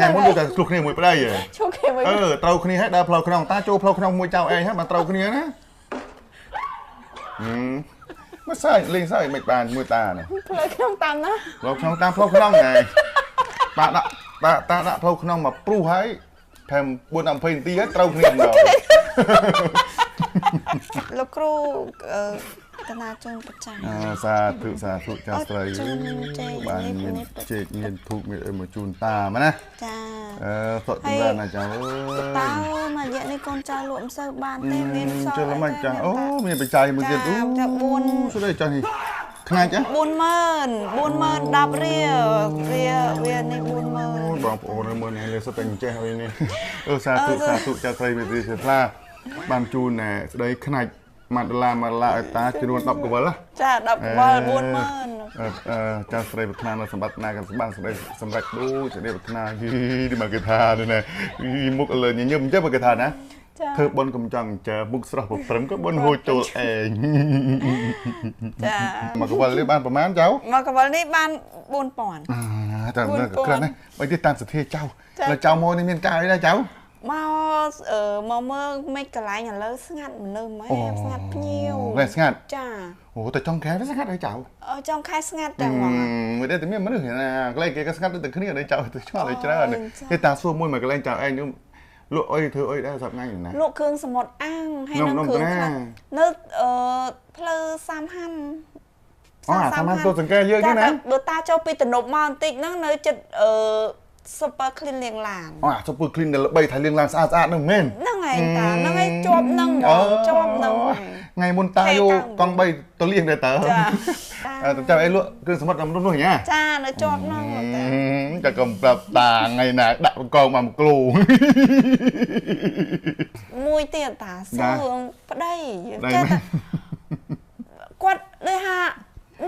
ថ្ងៃមុនដូចតែឆ្លោះគ្នាមួយប្តីហ៎ ឈប់គេមួយ អឺត្រូវគ្នាឲ្យដើរផ្លូវក្នុងតាចូលផ្លូវក្នុងមួយចៅឯងហ្នឹងមកត្រូវគ្នាណាហឹមមកសើចលេងសើចមិនបានមួយតាណា ផ្លូវក្នុងតាមណា ផ្លូវក្នុងតាមផ្លូវក្នុងហ្នឹងបាដាក់តាតាដាក់ផ្លូវក្នុងមកព្រុសហើយថែម4 20នាទីហើយត្រូវគ្នាម្ដង លោកគ្រូអឺកណាជូនបច្ច័យ អើសាធុសាធុចាស់ស្រី ជូនចេក បាន នេះ មាន នេះ ចេកមានធូបមានអីមកជូនតាមកណា ចា អឺសុខចម្រើនណាចៅអើយ តើមួយរយៈនេះកូនចៅលក់មិនសូវបានទេមានសល់ ជិលមិនចាស់អូមានបច្ច័យមួយទៀតអូ ចា4 ស្ដីចាស់នេះខ្នាច់ហ៎ 40000 40000 10រៀលវាវានេះ40000 បងប្អូនមើលនេះលេសុទ្ធតែអញ្ចេះហើយនេះអឺសាធុសាធុចាស់ស្រីមេត្រីសេថ្លាបានជូនណែស្ដីខ្នាច់1ដុល្លារ1ដុល្លារឲ្យតាចំនួន10កវលណា ចា10កវល40000 អឺអឺចាស់ស្រីប្រាថ្នានៅសម្បត្តិណាក៏សម្បត្តិស្រីសម្រាប់ដូចសេចក្តីប្រាថ្នាយីនេះមកគេថានេះណាយីមុខលើញញឹមអញ្ចឹងមកគេថាណា ចា ធ្វើបុណ្យកុំចង់ចើមុខស្រស់ប្រព្រឹមក៏បុណ្យហូចចូលឯង ចា មកកវលនេះបានប្រហែលចៅ មកកវលនេះបាន4000 អាតែមើលក៏ក្រាន់ដែរបើទៀតតាមសទ្ធាចៅ ចា แล้วចៅមកនេះមានការអីដែរចៅ មកអឺមកមើលមិនកន្លែងឥឡូវស្ងាត់មនុស្សម៉ែស្ងាត់ភ្ញៀវ កន្លែងស្ងាត់ ចា អូតែចុងខែវាស្ងាត់ហើយចៅ អឺចុងខែស្ងាត់តែហ្មង មួយដែរតែមានមនុស្សណាកន្លែងគេក៏ស្ងាត់ដូចតែគ្នាដែរចៅទៅឆ្ងល់ឲ្យច្រើន អូចា គេតាសួរមួយមកកន្លែងចៅឯងនោះលក់អីធ្វើអីដែរសប្តាហ៍ថ្ងៃណា លក់គ្រឿងសមុទ្រអាំងហើយ នំ នឹងគ្រឿង នំ ខ្លះ តា នៅអឺផ្លូវសាមហាន់ អូអាតាមទូសង្កេតយើង ចា នេះណា តែបើតាចូលពីទំនប់មកបន្តិចហ្នឹងនៅចិត្តអឺ Super Clean លាងឡាន អូអា Super Clean ដែលល្បីថាលាងឡានស្អាតស្អាតហ្នឹងមែន ហ្នឹងឯងតាហ្នឹងឯងជាប់ហ្នឹងហ្មងជាប់ហ្នឹងឯង ថ្ងៃមុនតាយកកង់3ទៅលាងដែរតើ ចា អឺចាំអីលក់គ្រឿងសមុទ្រដល់នោះញ៉ា ចានៅជាប់ហ្នឹងតា ចាកុំប្រាប់តាថ្ងៃណាដាក់បង្កងមកមួយគ្រូ មួយទៀតតាសួ ណា ររឿងប្តី ប្តី ចេះ មែន តែគាត់ដូចថា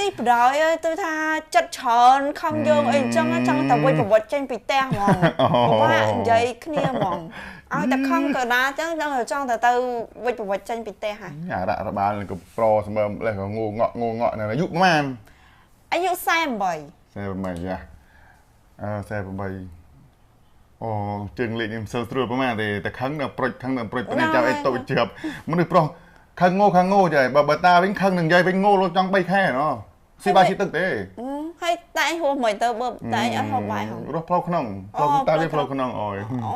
នេះបដ ாய் អើយទៅថាចិត្តច្រើនខំយើងអីអញ្ចឹងចង់តែវិញប្រវត្តិចេញពីផ្ទះហ្មងពិបាកនិយាយគ្នាហ្មងឲ្យតែខំក៏ណាអញ្ចឹងចង់តែទៅវិញប្រវត្តិចេញពីផ្ទះហ่ะ អារ៉ាក់របាលនឹងក៏ប្រសម្បើម្លេះក៏ងូងក់ងូងក់ណាស់អាយុប្រហែល អាយុ48 48យ៉ាអឺ48អូជើងលេខនេះមិនសូវស្រួលប្រហែលទេតែខឹងដល់ប្រុចខឹងដល់ប្រុចប៉ុន្តែចៅអីតូចជាប់មនុស្សប្រុសខឹងងោខឹងងោចាបើបើតាវិញខឹងនឹងយាយវិញងោលចង់3ខែណោះស៊ីបាយស៊ីទឹកទេ អឺហើយតែឯងហួសមិនទៅបើតែឯងអត់ហូបបាយហង រស់ផ្លូវក្នុងផ្លូវតាវាផ្លូវក្នុងអើយ អូ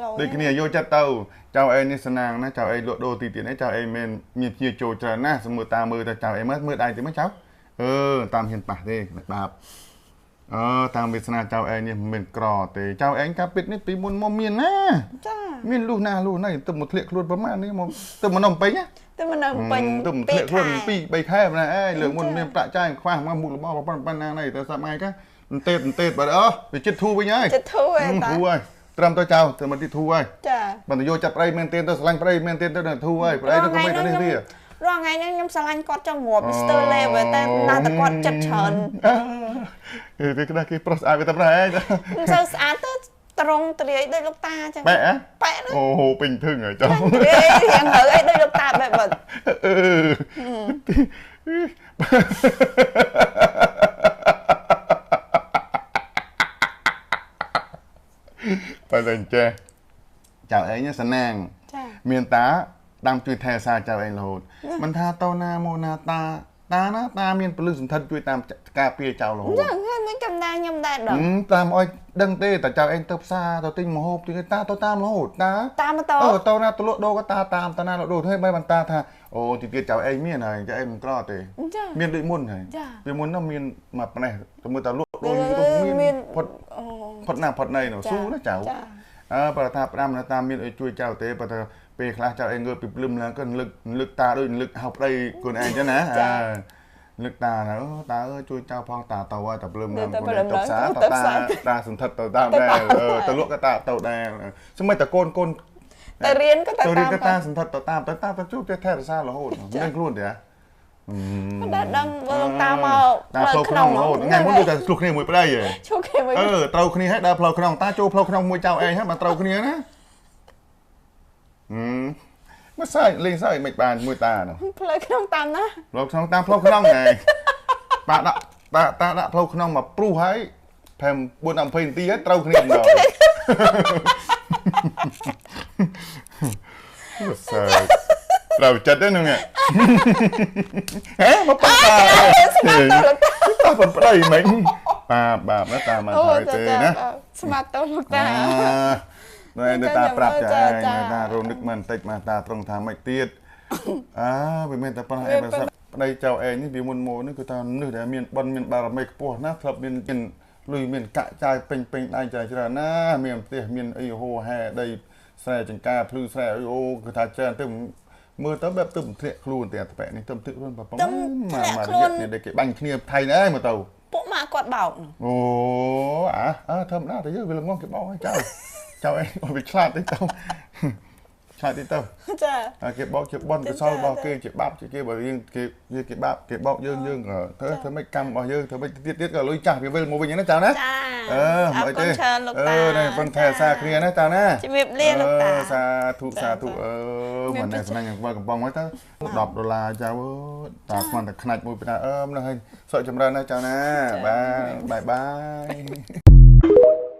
ឡយ ដូចគ្នាយកចិត្តទៅចៅអីនេះស្នាងណាចៅអីលក់ដូរទីទៀតនេះចៅអីមានមានជាចូលច្រើនណាស់សមើលតាមើលទៅចៅអីមើលមើលដៃទៅមើលចៅអឺតាមហ៊ានប៉ះទេបាបអឺតាមវាសនាចៅឯងនេះមិនមែនក្រទេចៅឯងកាពិតនេះពីមុនមកមានណា ចា មានលុះណាលុះណីទៅមកធ្លាក់ខ្លួនប្រហែលនេះមកទៅមកនំពេញណា តែមិននៅពេញ ទៅមកធ្លាក់ខ្លួន2 3ខែណាអេលើកមុនមានប្រាក់ចាយខ្វះមកមុខរបរប៉ុណ្ណាណីទៅសាប់ថ្ងៃកាអន្ទេតអន្ទេតបាត់អស់វាចិត្តធូរវិញហើយ ចិត្តធូរឯងតា ធូរហើយត្រឹមទៅចៅទៅមកទីធូរហើយ ចា បើទៅយកចាប់ប្តីមែនទេទៅស្រឡាញ់ប្តីមែនទេទៅធូរហើយប្តីទៅក៏មិនទៅនេះវា រាល់ថ្ងៃហ្នឹងខ្ញុំស្រឡាញ់គាត់ចង់ងាប់ Mr. Level តែណាតែគាត់ចិត្តច្រើន អឺគេក្តាស់គេប្រុសស្អាតវាតែប្រហែល មិនសូវស្អាតទៅត្រង់ទ្រាយដូចលោកតាចឹង បែកហ៎ បែកហ្នឹង អូហូពេញធឹងហើយចង់ ទ្រាយរៀងរើអីដូចលោកតាបែបបាត់ អឺបើតែចេះចៅឯងសណាង ចា មានតាតាមជួយថែសារចៅឯងរហូតមិនថាតណាមកណាតាតាណាតាមានពលឹះសន្ធិដ្ឋជួយតាមការពារចៅរហូត ចឹងហើយមិនកំណាខ្ញុំដែរដល់ តាមឲ្យដឹងទេតែចៅឯងទៅផ្សារទៅទិញម្ហូបទិញតាទៅតាមរហូតតា តាមមកត អឺតណាទៅលក់ដូរក៏តាតាមតាណាលក់ដូរធ្វើបីបានតាថាអូទីទៀតចៅឯងមានហើយចៅឯងមិនក្រទេ ចា មានដូចមុនហើយ ចា ពីមុននោះមានមកផ្នែកទៅមើលតាលក់ដូរទៅមានផុត អូ ផុតណាផុតណីនោះស៊ូណាចៅ ចា អើបើថាផ្ដាំណាតាមានឲ្យជួយចៅទេបើថាពេលខ្លះចៅឯងងើបពីភ្លឹមឡើងក៏លឹកលឹកតាដូចលឹកហៅប្តីខ្លួនឯងចឹងណាអើលឹកតាណាអូតាអើយជួយចៅផងតាទៅហើយតាភ្លឹមឡើងខ្លួនឯងទៅផ្សារតាតាសន្ធិដ្ឋទៅតាមដែរទៅលក់ក៏តាទៅដែរសម្បីតែកូនកូន ទៅរៀនក៏ទៅ ទៅរៀ តា នក៏តាសន្ធិដ្ឋទៅតាមទៅតាមទៅជួបចេះថែរក្សារហូតមិនខ្លួនទេហ៎ មិនដែលដឹងបើលោកតាមក តាផ្លូវក្នុងរហូតថ្ងៃមុនដូចតែឆ្លោះគ្នាមួយប្តីហ៎ ឈប់គេមួយ អឺត្រូវគ្នាឲ្យដើរផ្លូវក្នុងតាចូលផ្លូវក្នុងមួយចៅឯងហ្នឹងបានត្រូវគ្នាណាហឹមមកសើចលេងសើចមិនបានមួយតានោះ ផ្លូវក្នុងតាមណា ផ្លូវក្នុងតាមផ្លូវក្នុងហ្នឹងបាដាក់តាតាដាក់ផ្លូវក្នុងមកព្រុសហើយ ផែ4ដល់20នាទីហើយត្រូវគ្នាម្ដងសើត្រូវចិត្តហ្នឹងហេមកប៉ាតា ស្មាតទៅលោកតា តាប៉ុនប្តីមិញបាបបាបណាតាមកហើយទេណា ស្មាតទៅលោកតា ណែតាប្រាប់ចាតារនឹកមកបន្តិចមកតាត្រង់ថាម៉េចទៀតអើវាមានតែប៉ុណ្ណោះឯងបើសិនប្តីចៅឯងនេះវាមុនមកនេះគឺថានេះដែលមានបុណ្យមានបារមីខ្ពស់ណាស់ធ្លាប់មានលុយមានកាក់ចាយពេញពេញដៃចាយច្រើនណាមានផ្ទះមានអីហូហែដីស្រែចង្ការភ្លឺស្រែអីអូគឺថាច្រើនទៅមើលទៅបែបទៅធ្លាក់ខ្លួនតែអាប៉ែនេះទៅធ្លាក់ខ្លួនប៉ុណ្ណឹងមករយៈនេះគេបាញ់គ្នាថៃណែមើលទៅ ពួកម៉ាក់គាត់បោក អូអាអើធម្មតាតែយើងវាល្ងងគេបោកហើយចៅចៅឯងវាឆ្លាតតិចទៅឆ្លាតតិចទៅ ចា គេបោកជាបុណ្យកុសលរបស់គេជាបាបជាគេបើយើងគេគេបាបគេបោកយើងយើងធ្វើធ្វើម៉េចកម្មរបស់យើងធ្វើម៉េចទៀតទៀតក៏លុយចាស់វាវិលមកវិញណាចៅណា អឺ មកទេ អឺ នេះប៉ុន្តែសាគ្នាណាចៅណា ជំរាបលាលោកតា សាធុសាធុអឺមិនណែស្នាញ់កំប៉ុងមកទៅ10ដុល្លារចៅតាស្មានតែខ្នាច់មួយពីណាអឺមិនហើយសុខចម្រើនណាចៅណាបាទបាយបាយ។